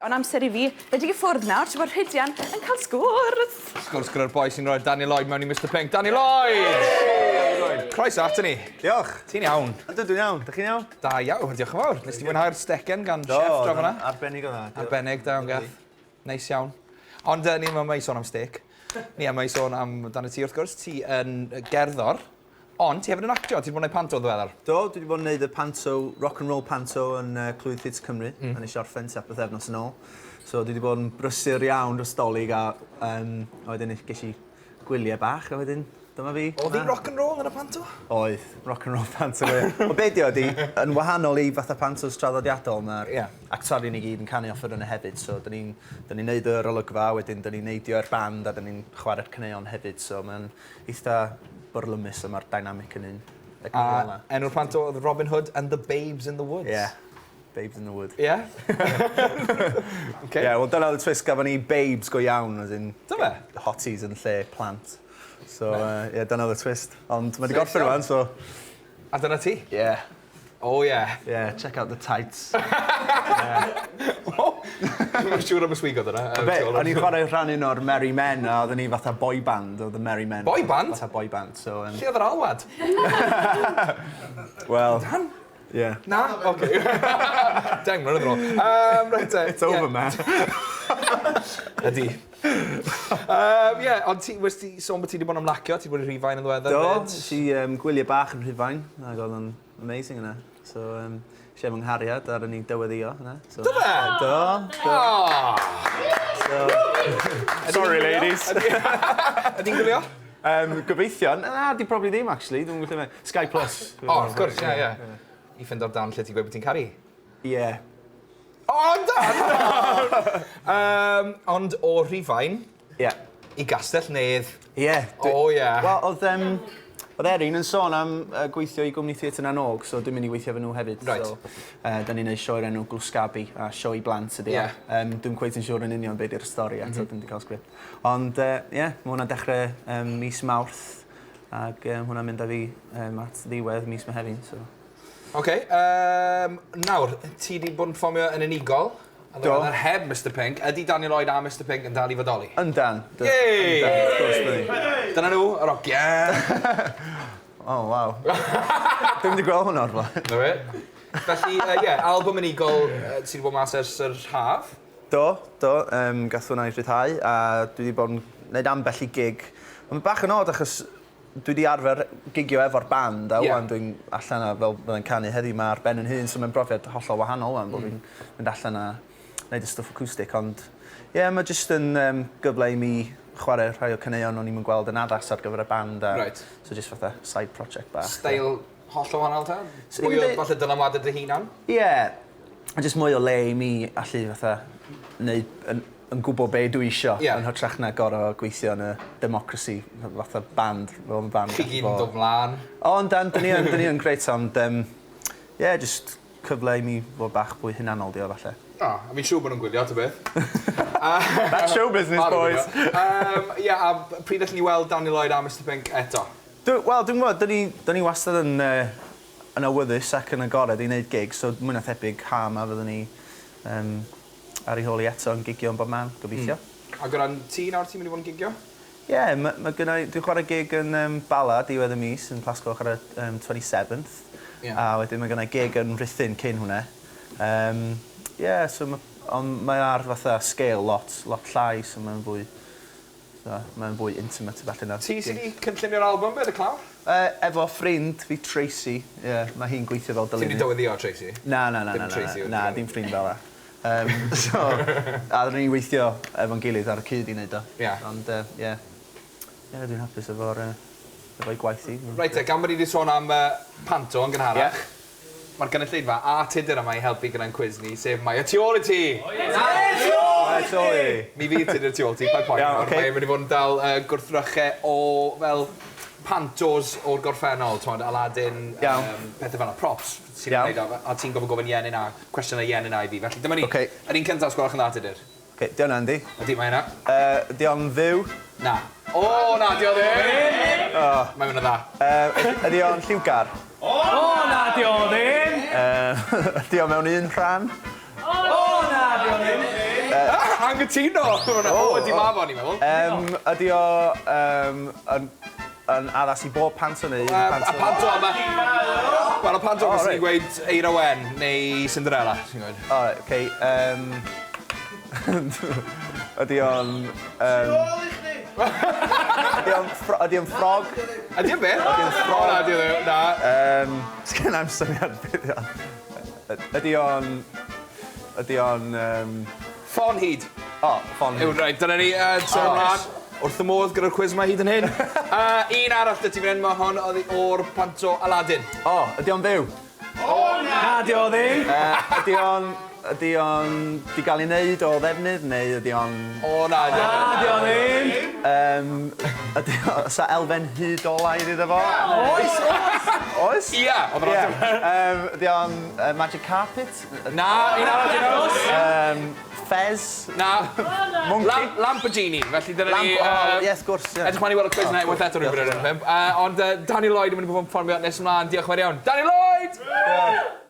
Ond amser i fi redeg i ffwrdd nawr, tra bod Rhydian yn cael sgwrs. Sgwrs gyda'r boi sy'n rhoi Danny Lloyd mewn i Mister Pink. Danny Lloyd! Croeso ato ni. Diolch. Ti'n iawn? Ydw, dwi'n iawn. Dych chi'n iawn? Da iawn, diolch yn fawr. Nes ti fwynhau'r stecen gan chef draw fan'na? Do, arbennig o dda. Arbennig, da iawn Gath. Neis iawn. Ond uh, ni yma i sôn am stec. Ni yma i sôn am dan y ti wrth gwrs. Ti yn gerddor. Ond ti hefyd yn actio, ti 'di bod yn neud panto yn ddiweddar. Do, dwi 'di bod yn neud y panto, rock and roll panto yn uh, Clwyd Theatr Cymru. A nes i orffen tua pythefnos yn ôl. So dwi 'di bod yn brysur iawn dros Dolig a um, a wedyn ges i gwyliau bach a wedyn dyma fi. Oedd hi'n rock and roll yn y panto? Oedd, rock and roll panto go iawn. Wel be' 'di o ydi, yn wahanol i fatha pantos traddodiadol ma'r Ie. actorion i gyd yn canu offerynnau hefyd so 'dyn ni'n 'dyn ni'n neud yr olygfa a wedyn 'dyn ni'n neidio i'r band a 'dyn ni'n chware'r caneuon hefyd so ma'n eitha byrlymus a ma'r dynamic yn un egnïol A enw'r panto oedd Robin Hood and the Babes in the Woods. Ie. Babes in the Wood. Ie? Oce. Ie, wel dyna oedd y twist, gafon ni babes go iawn, as in... Do fe? Hotties yn lle plant. So, ie, uh, dyna oedd y twist. Ond mae wedi gorffen rwan, so... A dyna ti? Ie. Yeah. Oh yeah. Yeah, check out the tights. yeah. Oh! Dwi'n siŵr am y swigod yna. Be, o'n i'n chwarae rhan un o'r Merry Men, a oedden ni fatha boy band, oedd y Merry Men. Boy band? Fatha boy band, so... Lle oedd yr alwad? Wel... Dan? Ie. Na? Oce. 10 mlynedd yn ôl. Um, reit te. It's over, man. Ydy. Ie, ond ti, wnes ti sôn bod ti wedi bod yn ymlacio, ti wedi bod yn Rhufain yn ddiweddar Do, 'fyd? nes i um, gwyliau bach yn Rhufain, ac oedd o'n amazing yna. So, es i efo nghariad ar yn ei dyweddio yna. So, Do fe? Do, do. Oh! So, sorry, ladies. Ydy'n gwylio? Gobeithio. Na, di probably ddim, actually. Dwi'n gwybod lle mae. Sky Plus. O, oh, wrth gwrs, ie, ie. I ffindo'r dan lle ti'n gweud bod ti'n caru. Ie. Yeah. O, dan! Ond o Rhufain... Ie. Yeah. I Gastell Nedd. Ie. Yeah, O, ie. Wel, oedd... Um, oedd Erin yn sôn am uh, gweithio i gwmni Theatr na Nog, so dwi'n mynd i weithio efo nhw hefyd. Right. So, da ni'n neud sioe'r enw Glwsgabi, a sioe i blant ydi. Ie. Yeah. Dwi'n cweit yn siŵr yn union be di'r stori eto, mm -hmm. dwi'n wedi cael sgript. Ond ie, yeah, mae hwnna'n dechrau um, mis Mawrth, ac um, hwnna'n mynd â fi um, at ddiwedd mis Mehefin. So. Oce, um, nawr, ti wedi bod yn perfformio yn unigol? Yn Do. ddiweddar heb Mister Pink. Ydy Daniel Lloyd a Mister Pink yn dal i fodoli? Yndan. Yay! Yndan, wrth gwrs bod ni. Dyna nhw, yr ogiau. O, oh, waw. Dwi'm wedi gweld hwnna o'r blaen. Na fe. Felly, ie, uh, yeah, album unigol sydd wedi bod mas ers yr haf. Do, do, um, gath hwnna ei rhyddhau, a dwi wedi bod yn gwneud ambell i gig. Ond bach yn od achos dwi 'di arfer gigio efo'r band a ŵan dwi'n allan a fel fyddai'n canu heddiw 'ma ar ben 'yn hun so mae'n brofiad hollol wahanol ŵan bo' fi'n mynd allan a neud y stwff acoustic ond ie ma' jyst yn yym gyfle i mi chware rhai o caneuon o'n i'm yn gweld yn addas ar gyfer y band a... Reit. ...so jyst fatha side project bach. Steil hollol wahanol te? Swn i'm Mwy yn o deu- falle dylanwade dy hunan? Ie a jyst mwy o le i mi allu fatha neud yn yn gwbo be' dwi isio. Ie. Yn hytrach na gor'o' gweithio yn y democracy fatha band fel ma' band Chi gallu gyd yn bod. dod mlan. O yndan 'dyn ni yn 'dyn ni yn grêt ond yym ie jyst cyfle i mi fod bach fwy hunanol 'di o falle. O, a fi'n siŵr bo' nw'n gwylio ta beth. That's show business boys. Yym ie a pryd allwn ni weld Daniel Lloyd a Mister Pink eto? Dw- wel dwi'm yn gwbod 'dyn ni 'dyn ni wastad yn yy yn awyddus ac yn agored i neud gigs so mwy na thebyg ha' 'ma fyddwn ni yym ar ei hôl 'i eto yn gigio yn bob man, gobeithio. Ac o ran ti nawr, ti'n mynd i fod yn gigio? Ie, yeah, ma' ma' gynna i... Dwi'n chwarae gig yn yym Bala diwedd y mis yn Plas Coch ar y yym 27th. Ie. A wedyn ma' gynna i gig yn Rhuthun cyn hwnna. Yym ie, so ma' ond mae ar fatha scale lot lot llai so mae'n fwy So, mae'n fwy intimate efallai na'r Ti sy 'di cynllunio'r album be, The Clawr? Yy, efo ffrind fi, Tracey. Ie, yeah, mae hi'n gweithio fel dylunydd. Ti 'di dyweddio Tracey? Na, na, na, na, na, na, na, dim ffrind fel 'a. Um, so, a dyn ni'n weithio efo'n gilydd ar y cyd i wneud o. Ie. Yeah. Ond, ie. Uh, yeah. Yeah, dwi'n hapus efo'r uh, efo'i gwaith hi. Reit te, gan bod ni wedi sôn am uh, panto yn gynharach, yeah. Mae'r gynulleidfa a Tudur yma i helpu gyda'n cwis ni, sef Mae y tu ôl i ti! Mae y tu ôl i ti! Mi fydd Tudur tu ôl ti, paid poeni. Iawn, ocê. Mae e'n mynd i fod yn dal gwrthrychau o, fel, pantos o'r gorffennol, t'mod, Aladdin, Iawn. pethe fel 'na, props sy'n Iawn. ymwneud â, a ti'n gorfod gofyn ie neu na, cwestiynau ie neu na i fi, felly dyma ni. Ocê. Yr un cynta, os gwelwch yn dda, Tudur. Ocê, 'di hwnna yndi? Ydi, mae hynna. Yy, 'di o'n fyw? Na. O, na, 'di o ddim! O. Mae'n mynd yn dda. Yy, ydi o'n lliwgar? O, na, 'di o ddim! Yy, ydi o mewn un rhan? O, na, 'di o ddim! Anghytuno! O, ydi ma fo, ni'n meddwl. Ydi o yn, yn addas i bob panto neu un panto? A panto yma. Wel, y panto, oh, ni'n gweud Eira Wen neu Cinderella, ti'n gweud. O, reit, oce. Ydi o'n... Ydi o'n ffrog? Ydi o'n beth? Ydi o'n ffrog? Na, di o ddim, na. Sgen i'm syniad beth ydi o. Ydi o'n... Ydi o'n... Ffon hud. O, ffon hud. Reit, dyna ni, sôn ymlaen. Wrth y modd gyda'r cwis yma hyd yn hyn. Un arall 'da ti fan hyn, mae hon oddi o'r panto Aladdin. O, ydi o'n fyw? O, na! Na, di o ddim. Ydi o'n... Ydi o'n 'di gael ei wneud o ddefnydd, neu ydi o'n... O, na, di o Na, di o ddim. Ydi o... Oes 'na elfen hudolaidd iddo fo? Oes, oes! Oes? Ia, oedd yr ateb. Ydi o'n magic carpet? Na, un arall, un arall. Fez? Na. Monkey? Lamborghini, felly dyna ni... Lamp, o, ie, wrth gwrs, ie. Edrych mlaen i weld y cwis yna unwaith eto rhywbryd ar y pump. Ond Danny Lloyd yn mynd i bod yn perfformio nes ymlaen. Diolch yn fawr iawn. Danny Lloyd! Diolch.